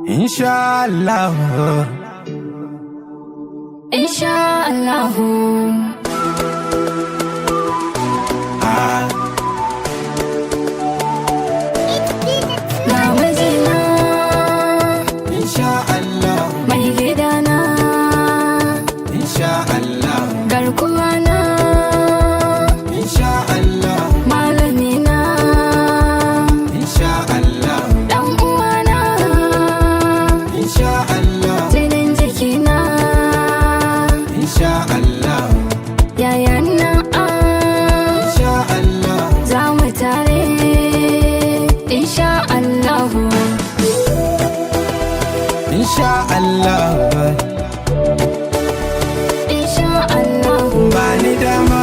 Insha Allah. Insha Allahu. Ah, Ga mijina, Insha Allah. mai gidana, Insha Allah. garkuwana, Insha Allah. malamina, Insha Allah. dan uwana, Insha Allah. jinin jikina, Insha Allah. yayana, Insha Allah. za mu tare, insha Allahu. Insha Allah. Insha Allahu. Ba ni dama.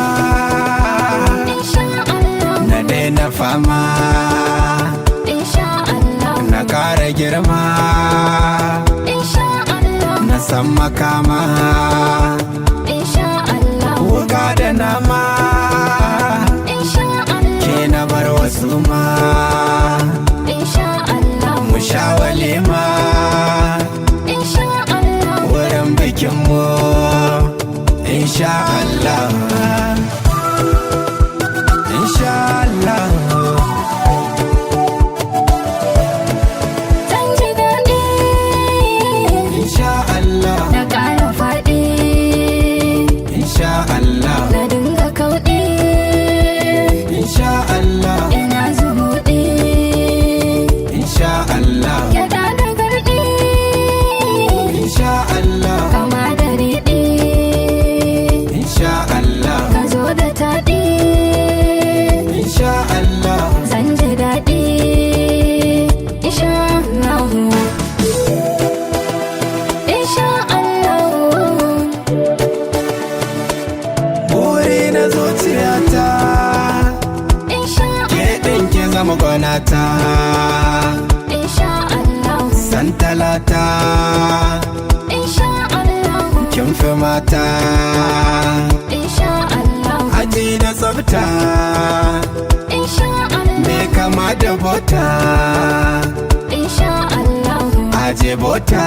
Insha Allah, Na daina fama. insha Allah, Na ƙara girma. insha Allah, Na san makama. insha Allah, Wuka da nama. insha Allah, Ke na bar wasu ma. insha Allah, Mu sha walima. insha Allah. Wurin bikinmu. Insha Allah. Insha Allah. Zan ji daɗi Insha Allah. na ƙara faɗi, Insha Allah. na dinga kauɗi, Insha Allah. ina zumuɗi, Insha Allah. gyaɗa da garɗi, Insha Allah. kama da riɗi, Insha Allah. ka zo da taɗi, Insha Allah. zan ji daɗi, insha Allah. Insha Allah. Buri na zuciyata. Insha Ke ɗin ki zama gwanata. Insha Allah, San talata. insha Allah, Kin fi mata. insha Allah, Aji da tsafta. insha Allah, Me kama da bota. insha Allah, Aje bota.